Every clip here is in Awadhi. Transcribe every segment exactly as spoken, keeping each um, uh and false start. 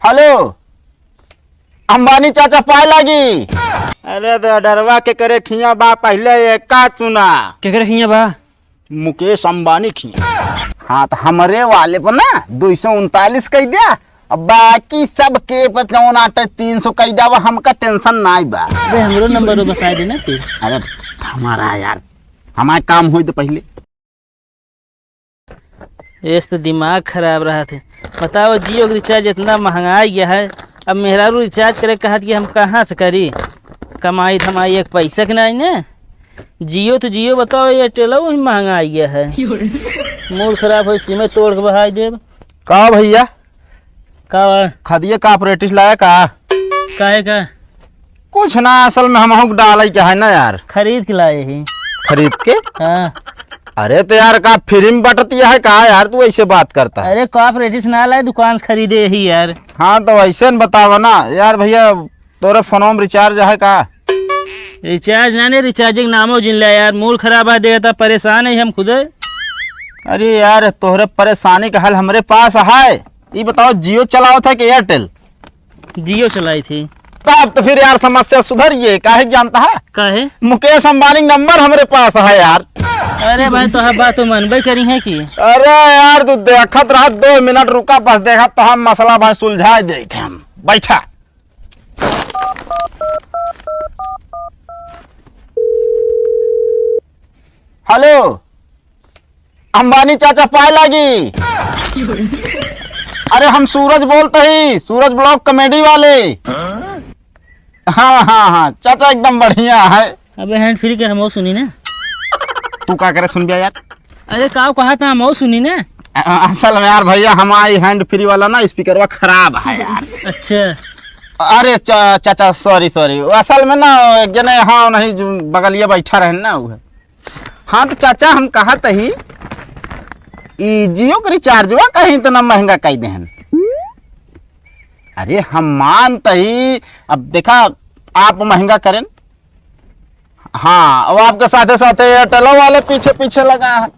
हेलो, अंबानी चाचा पाए लागी। अरे तो डरवा के करे खिया बा, पहले एका चुना। केकरे खिया बा? मुकेश अंबानी खिया। हाँ, तो हमरे वाले पर ना दो सौ उनतालीस कह दिया, अब बाकी सब के पर जौन आटे तीन सौ कह जावा, हमका टेंशन नाई बा। अरे हमरो नंबर बता देना फिर। अरे हमारा यार, हमारा काम होई तो पहले। एस तो दिमाग खराब रहत है। बताओ, जियो के रिचार्ज इतना महंगा आ गया है, अब मेहरारू रिचार्ज करे कहत कि हम कहाँ से करी? कमाई धमाई एक पैसा के नाई ने। जियो तो जियो, बताओ, एयरटेलो वही महंगा आ गया है। मूड खराब हो, सिमे तोड़ के बहाई देब। का भैया? का बा? खदिया का ऑपरेटिस लाया का? काहे का? कुछ ना, असल में हमहू के डाले के है ना यार। खरीद के लाए ही। खरीद के? हाँ। अरे तो यार, का फ्री में बटतिया है का यार, तू ऐसे बात करता है? अरे, कोऑपरेटिव ना लाए, दुकान से खरीदे ही यार। हाँ, तो ऐसे न बतावा ना यार भैया, तोरे फोनवा में रिचार्ज है का? रिचार्ज ना ने, रिचार्ज के नामो जिन ले यार, मूड खराब है, देखता परेशान है हम खुदे। अरे यार, तोहरे परेशानी का हल हमरे पास है। ई बताओ, जियो चलावत है कि एयरटेल? जियो चलाई थी। तब तो फिर यार समस्या सुधर गई, काहे जानता है? काहे? मुकेश अंबानी का नंबर हमरे पास है यार। अरे भाई, तो बात तो मनबे करी है कि? अरे यार, तू देखत रहा, दो मिनट रुका, बस देखा तो हम मसला भाई सुलझाए देते हम। बैठा। हेलो, अंबानी चाचा पाए लागी। अरे हम सूरज बोलते ही, सूरज ब्लॉग कॉमेडी वाले। हाँ हाँ हाँ चाचा, एकदम बढ़िया है। अबे हैंड फ्री के हम सुनी ना। तू का करे सुन गया यार? अरे का कहा था हम सुनी ना। अ-, असल में यार भैया, हमारी हैंड फ्री वाला ना स्पीकरवा खराब है यार। अच्छा। अरे चा-, चाचा, सॉरी सॉरी, असल में ना एक जने, हाँ, नहीं, जो बगलिया बैठा रहे ना, वो है। हाँ तो चाचा, हम कहत ही, ई जियो के रिचार्जवा कहीं इतना महंगा कई देहन। अरे हम मानत ही, अब देखा, आप महंगा करें। हाँ, अब आपके साथे साथे एयरटेलो वाले पीछे पीछे लगा है।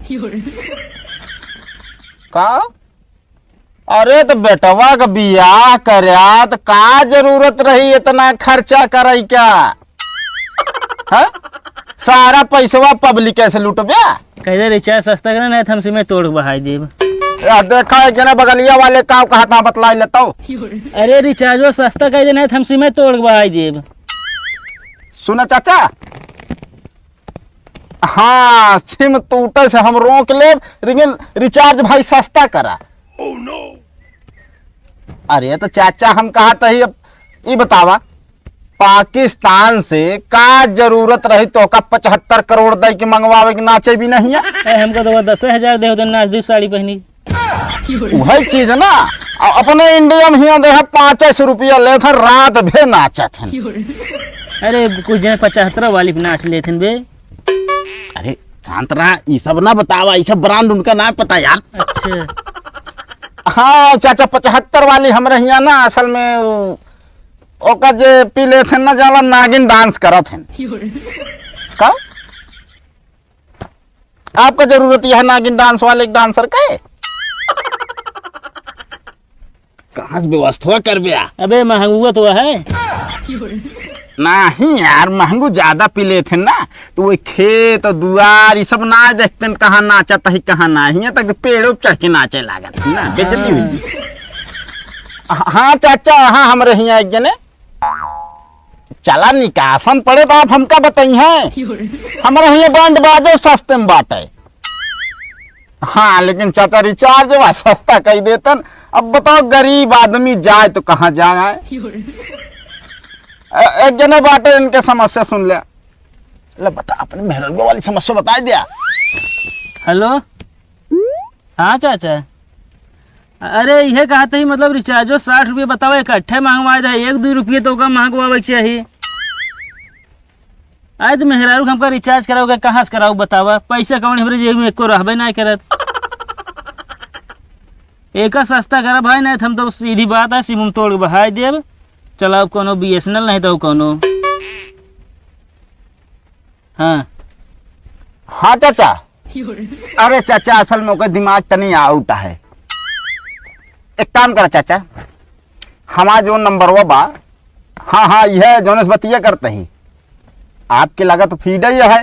का? अरे तो बेटवा का बियाह करया तो का जरूरत रही इतना खर्चा करे का? हाँ? सारा पैसवा पब्लिक से लुटब्या। कह दे रिचार्ज सस्ता करे, नहीं तो हम सिमे तोड़ के बहाई देब। या देखा है कि ना, बगलिया वाले का कहा था, बतलाई लेता हूँ। अरे रिचार्जो सस्ता कह दे, नहीं तो हम सिमे तोड़ के बहाई देब। सुना चाचा, हाँ, सिम टूटे से हम रोक लेब, लेकिन रिचार्ज भाई सस्ता करा। अरे तो चाचा, हम कहत ही, अब ई बतावा, पाकिस्तान से का जरूरत रही तोहका पचहत्तर करोड़ दे के मंगवावे के नाचे भी नहीं है? ए, हमका तो वो दस हजार दे दे, नाच दी साड़ी पहनी। वही चीज ना, अ-, अपने इंडिया में हियां दे है पाँच सौ रुपया लेत हैं, रात भे नाचत हैं। अरे कुछ जने पचहत्तर वाली पे नाच लेत हैं बे। अरे शांत रहा, ई सब ना बतावा, ई सब ब्रांड उनका ना पता यार। अच्छा। हाँ चाचा, पचहत्तर वाली हमरे हियां ना, असल में उ-, ओका जे पी लेत हैं ना, जाला नागिन डांस करत हैं। का? आपका जरूरत यह नागिन डांस वाले डांसर के? कहाँ से व्यवस्था कर बे? अबे महंगुआ तो है। नहीं यार, महंगू ज्यादा पी लेत हैं ना, तो वो खेत और दुआर, ये सब ना देखते हैं, कहाँ नाचत है, कहाँ ना। हियां तक तो पेड़ों पे चढ़ के नाचे लागत है ना, बेइज्जती हुई। हाँ। हाँ चाचा, हाँ, हमरे हियां एक जने चला निकासन पड़े तो आप हमका बताई हैं। हमरे हियां बैंड बाजो सस्ते में बाटे। हाँ, लेकिन चाचा रिचार्ज बा सस्ता कई देतन। अब बताओ, गरीब आदमी जाए तो कहाँ जाए? ए-, एक जने बाटे, इनके समस्या सुन ले। ले बता, अपने मेहररुआ वाली समस्या बताई दिया। हेलो, हाँ चाचा, अरे इहे कहत ही, मतलब रिचार्जो साठ रुपये बतावा, इकट्ठे मंगवाए दे, एक दो रुपये तो ओका मंगवावे के चाही। आए तो मेहरारू के हमका रिचार्ज कराओ, का कहाँ से कराओ बतावा? पैसा कौन हमरे जेब में एको रहबे ना करत। एका सस्ता करा भाई, नहीं तो हम तो सीधी बात है, सिम उम तोड़ के बहाई देब। चलाओ कोनो बी एस एन एल, नहीं तो कोनो। हाँ। हाँ चाचा। अरे चाचा, असल में ओकर दिमाग तनी आउट है। एक काम करा चाचा, हमार जौन नंबरवा बा, हाँ, हाँ, यह जौन से बतिया करते ही, आपके लगा तो फीड ही है।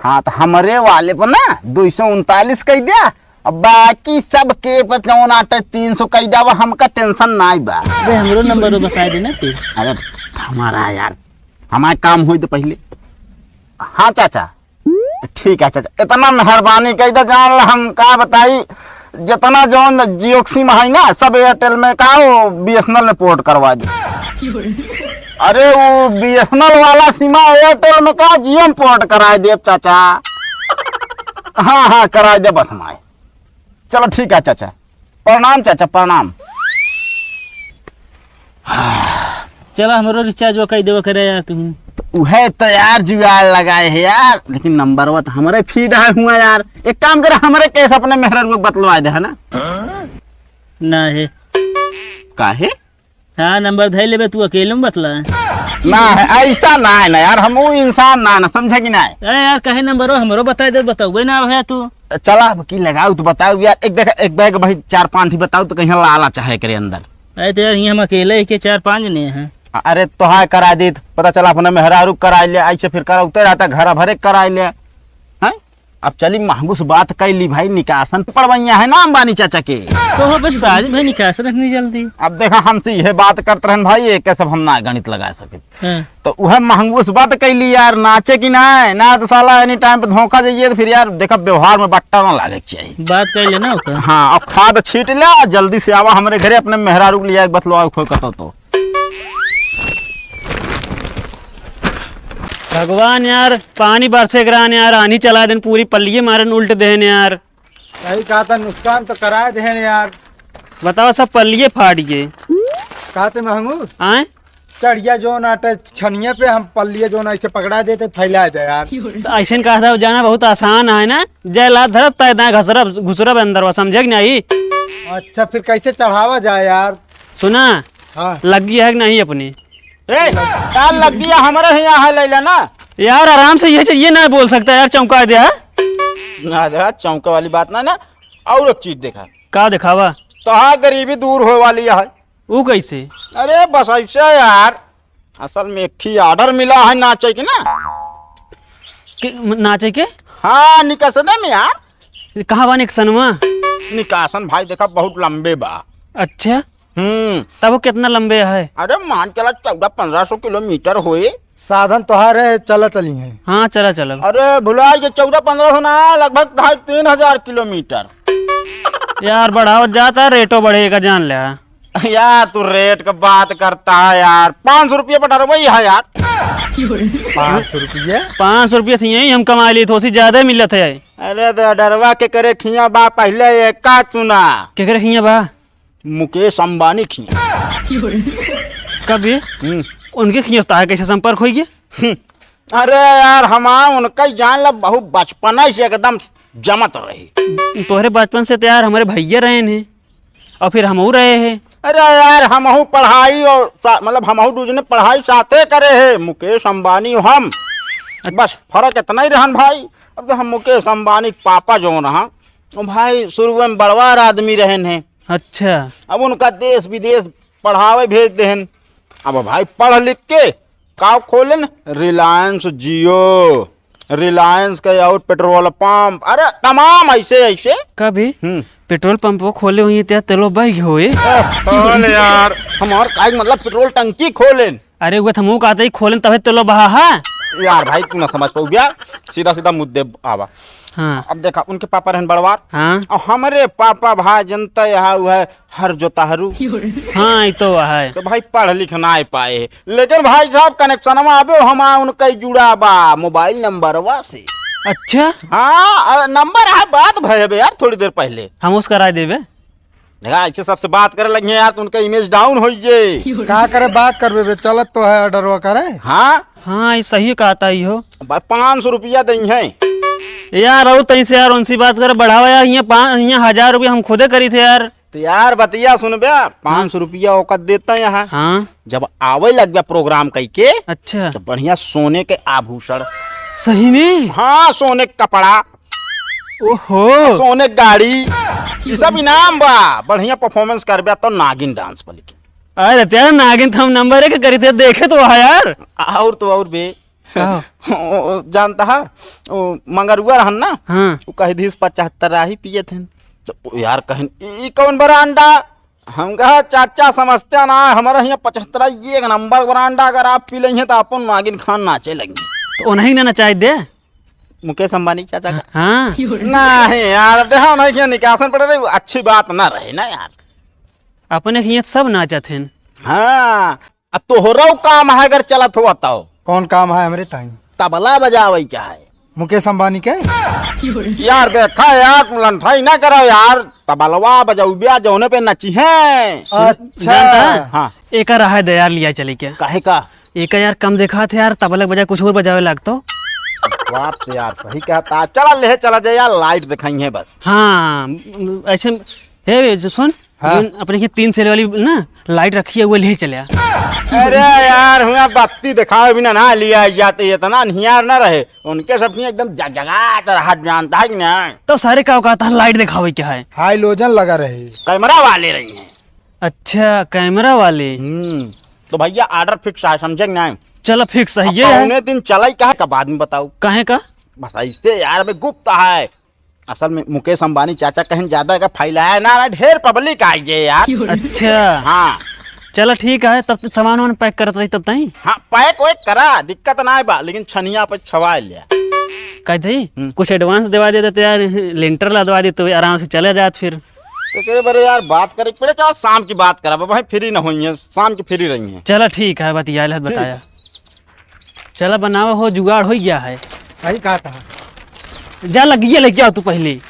हाँ, तो हमरे वाले पर ना दुई सौ उनतालीस कह दिया, अब बाकी सब के पर जौन आटे तीन सौ कह जावा, हमका टेंशन नाई बा। अरे, हमरो नंबर बता देना फिर। अरे, हमारा यार, हमारा काम होई तो पहले। हाँ चाचा, ठीक है चाचा, इतना मेहरबानी कई दे, जान ला हम का बताई, जितना जौन Jio के सिम है ना, सब Airtel में का, वो BSNL में पोर्ट करवा दे। अरे, वो BSNL वाला सिमा Airtel में का, Jio में पोर्ट कराए दे चाचा। हाँ, हाँ, कराए दे बस हमारे। चलो ठीक है चाचा, प्रणाम चाचा, प्रणाम। चला, हमरो रिचार्ज वो कई देवे करे यार तुम। उहे तो यार जुगाड़ लगाए है यार, लेकिन नंबरवा तो हमरे फीड है हुआ यार। एक काम करे, हमरे केस अपने मेहररुआ के बतलवा दे, है ना? ना है। काहे? हाँ, नंबर धै लेबे तू, अकेले में बतला। ना है, ऐसा ना है ना यार, हम वो इंसान ना है ना, समझे कि ना है? अरे यार, कहे नंबर हो, हमरो बताई दे, बताउबे ना है तू। चला, अब की लगाऊ तो बताऊ यार, एक देख, एक बैग भाई चार पांच ही बताऊ तो कहीं लाला चाहे करे अंदर। अरे तो यार, ये हम अकेले ही के चार पांच ने हैं। अरे तोहार करा दीत, पता चला अपने मेहरारू कराई ले, ऐसे फिर करौते रहता, घर भरे कराई ले, हैं? अब चली महंगूस बात कैली भाई, निकासन पड़वैया है ना अंबानी चाचा के। तो हो बस सारी भाई निकासन रखनी जल्दी। अब देखा हमसे यह बात करत रहन भाई, एक सब हम ना गणित लगा सके। हाँ। तो वह महंगूस बात कैली यार, नाचे कि ना, ना तो साला एनी टाइम पे धोखा जाइए तो फिर यार देखा व्यवहार में बट्टा ना लागे के चाहिए। बात कर लेना ओकर। हाँ, अब खाद छीट ले, जल्दी से आवा हमरे घरे, अपने मेहरारू के लिए एक बतलवा खोल कतो तो। भगवान यार, पानी बरसे करा ने यार, आनी चला देन, पूरी पल्लिये मारन उल्ट देन यार। सही कहा था, नुकसान तो करा देन यार। बताओ, सब पल्लिये फाट गए। कहा थे महंगू? आए? चढ़िया जोन आटे छनिया पे हम पल्लिये जोन ऐसे पकड़ा देते, फैला दे यार। तो ऐसे न कहा था, जाना बहुत आसान है ना, जय लात धरब, तय दाएं घसरब, घुसरब अंदरवा, समझे कि नहीं? अच्छा, फिर कैसे चढ़ावा जाए यार? सुना, हाँ। लग्गी है कि नहीं अपनी? ए, का लग्गी है? हमरे ही यहाँ है, लैला ना। यार, आराम से ये, ये ना बोल सकता यार, चौंका दे, हाँ? ना दे, चौंका वाली बात ना, ना। और एक चीज देखा। का दिखावा? तोहार गरीबी दूर होए वाली है। ऊ कैसे? अरे, बस ऐसे यार, असल में एक ही ऑर्डर मिला है नाचे के ना। के, नाचे के? हाँ, निकासने में यार। कहाँ बा निकसनवा? निकासन भाई देखा, बहुत लंबे बा। अच्छा। हम्म। तब वो कितना लंबे है? अरे मान चला चौदह पन्द्रह सौ किलोमीटर होए। साधन तोहार है, चला चली है। हाँ, चला चलब। अरे भुला के चौदह पन्द्रह सौ ना, लगभग ढाई तीन हजार किलोमीटर। यार बढ़ाओ जाता, रेटो बढ़ेगा, जान ले। यार तू रेट का बात करता है यार, पाँच सौ रुपये पर डरवाई है यार। पाँच सौ रुपये? पाँच सौ रुपये थी यही हम कमा ली, थोड़ी ज्यादा मिलत है। अरे तो डरवा के करे खिया बा, पहले एका चुना। के करे खिया बा? मुकेश अंबानी खिया। कभी? हम्म। उनके खिया से तार कैसे संपर्क होई गया? हम्म। अरे यार, हमार उनका ही जान ला, बहुत बचपना से एकदम जमत रही। तोहरे बचपन से तो यार हमारे भैया रहे हैं, और फिर हमहू रहे हैं। अरे यार, हमहू पढ़ाई और सा-, मतलब, हमहू दूजने पढ़ाई साथे करे हैं, मुकेश अंबानी और हम। अच्छा। बस फर्क इतना ही रहन भाई। अब तो हम मुकेश अंबानी के पापा जो रहा, वो भाई शुरू में बड़वार आदमी रहन हैं। अच्छा। अब उनका देश विदेश पढ़ावे भेज देहन। अब भाई पढ़ लिख के का खोलेन? Reliance Jio, Reliance के और पेट्रोल पंप, अरे तमाम ऐसे ऐसे। कभी हम्म। पेट्रोल पंप वो खोले हुई, त्या तेलो बह गए होए। ए, कौन यार, हमार काहे मतलब पेट्रोल टंकी खोलेन। अरे वो तो हमहू कहते ही खोलेन तबे तेलो बहा है। यार भाई तू ना समझ पाऊ गया, सीधा सीधा मुद्दे आवा। हाँ। अब देखा उनके पापा रहन बड़वार। हाँ। और हमरे पापा भाई जनता यहाँ हुआ है हर जोताहरू। हाँ, ई तो है। तो भाई पढ़ लिख ना पाए, लेकिन भाई साहब कनेक्शनवा अबे हमार उनका ही जुड़ा बा मोबाइल नंबरवा से। अच्छा। हाँ, अ, नंबर है, बात भय बे यार थोड़ी देर पहले। हम उस कराए देबे। देखा, ऐसे सबसे बात करे लगी हैं यार, तो उनका इमेज डाउन होई जे। का करे बात करबे बे, चलत तो है ऑर्डरवा करे। हाँ। हाँ, ये सही कहता ही हो। बस पाँच सौ रुपया दई हैं। यार, और तई से यार उनसे बात करे, बढ़ावा यार, ये पाँच, ये हजार रुपया हम खुदे करी थे यार। तो यार बतिया सुन बे, पाँच सौ रुपया ओकर देता यहाँ। हाँ। जब आवे लग गया प्रोग्राम कई के, अच्छा। तो बढ़िया सोने के आभूषण। सही में? हाँ, सोने के कपड़ा। ओहो। सोने के गाड़ी। ये सब इनाम बा। बढ़िया परफॉर्मेंस करबे तो नागिन डांस पर लेकिन। अरे तेरा नागिन तो हम नंबर एक करी थे, देखे तो वहाँ यार। और तो और बे। का? ओ, ओ, जानता है, ओ, मंगरुआ रहन ना, हाँ। वो कह दीस पचहत्तर ही पिए थे। तो यार कहन, "ई कौन बरांडा?" हम कहा, "चाचा समझते ना, हमारे यहाँ पचहत्तर एक नंबर बरांडा, अगर आप पी लेंगे तो अपन नागिन खान नाचे लगे।" तो उन्हें ना नचाए दे। मुकेश अंबानी चाचा का? हाँ। नहीं यार, देखा नहीं क्या निकासन पड़ रही, अच्छी बात ना रहे ना यार। अपने के यहाँ सब नाचत हैं। हाँ, अब तोहरो काम है अगर चलत हो बताओ। कौन काम है हमरे ताई? तबला बजावे क्या है? मुकेश अंबानी के? यार देखा यार, तू लंठाई ना करो यार, तबलवा बजौबिया जौने पे नची है। अच्छा। जानता है? हाँ। एका रहा है दे यार, लिया चले क्या? काहे का? एका यार कम देखा थे यार, तबला बजाए कुछ और बजावे लागतो। बात तो यार सही कहता। चला ले चला जाए यार, लाइट दिखाई है बस। हाँ, ऐसे हे जो सुन, हाँ। जोन अपने के तीन सेल वाली ना लाइट रखी है, वो ले चले आ। अरे यार, हुआ बत्ती दिखावे बिना ना लिया जाते, इतना निहार ना रहे। उनके सब की एकदम जगजगात रहत, जानता है कि नहीं? तो सारे का औकात है लाइट दिखावे क्या है? हाइलोजन लगा रहे। कैमरा वाले रही हैं। अच्छा, कैमरा वाले। हम्म, तो भैया ऑर्डर फिक्स है, समझे कि नहीं? चलो फिक्स है अब ये है। पौने दिन चलाई कहा का बाद में बताओ। काहे का? बस ऐसे यार, अबे गुप्त है। असल में मुकेश अंबानी चाचा कहीं ज्यादा का फैलाया ना, ना ढेर पब्लिक आई जे यार। अच्छा। हाँ। चलो ठीक है, तब तक सामान वामान पैक करत रही तब तई। हाँ, पैक वैक करा, दिक्कत ना बा, लेकिन छनिया पर छवा लिया। कह दे, हम्म। कुछ एडवांस देवा दे तो यार, लेंटर लदवा दे तो आराम से चले जात फिर। तो करे बरे यार, बात करे पड़े, चलो शाम की बात करा, भाई फ्री ना होई है, शाम की फ्री रही है। चलो ठीक है, बतिया ले, ठीक। बताया। चला बनावा हो, जुगाड़ हो गया है। सही कहा था। जा लगिए लेके आओ तू पहले।